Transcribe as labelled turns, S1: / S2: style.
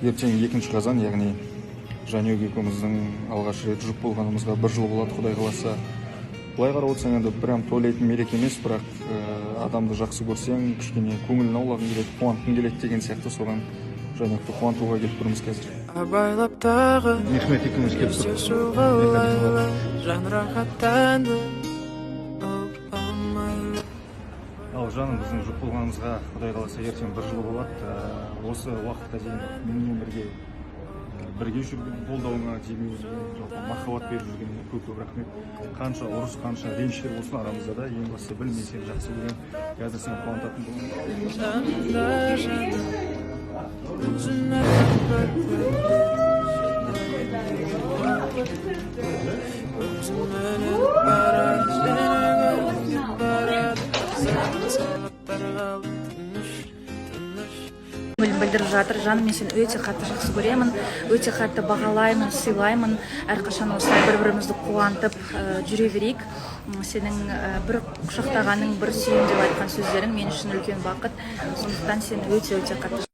S1: Ертең 2 қазан, яғни Жанек екеуміздің алғаш рет жұп болғанымызға бір жыл болады, Құдай қаласа. Былай қарап отырсаң, енді прям тойлайтын мереке емес, бірақ адамды жақсы көрсең, кішкене көңілін аулағың келеді, қуантқың келеді деген сияқты. Соған Жанекті қуантуға келіп тұрмыз қазір.
S2: Абайлап тағы
S1: Мехмет екеуміз келіп тұрмыз.
S2: Естесу қалайлы, жан рахаттанды.
S1: Ал, жаным, біздің жұп болғанымызға, Құдай қаласа, ертең бір жыл болады. Осы уақытқа дейін менімен бірге жүрген, қолдауыңа, демеуіңе, жалпы махаббат беріп жүргеніңе көп көп рахмет. Қанша ұрыс, қанша реніштер болсын арамызда да, ең бастысы біл, мен сені жақсы көремін. Қазір сені қуантатын боламын.
S2: Жанымда жаным өзің. Өзім ілініп барады, сені көргім барады. Сағаттар қалды тыныш, тыныш.
S3: Көңілін білдіріп жатыр. Жаным, мен сені өте қатты жақсы көремін, өте қатты бағалаймын, сыйлаймын. Әрқашан осылай бір бірімізді қуантып жүре берейік. Сенің бір құшақтағаның, бір сүйем деп айтқан сөздерің мен үшін үлкен бақыт. Сондықтан сені өте өте қатты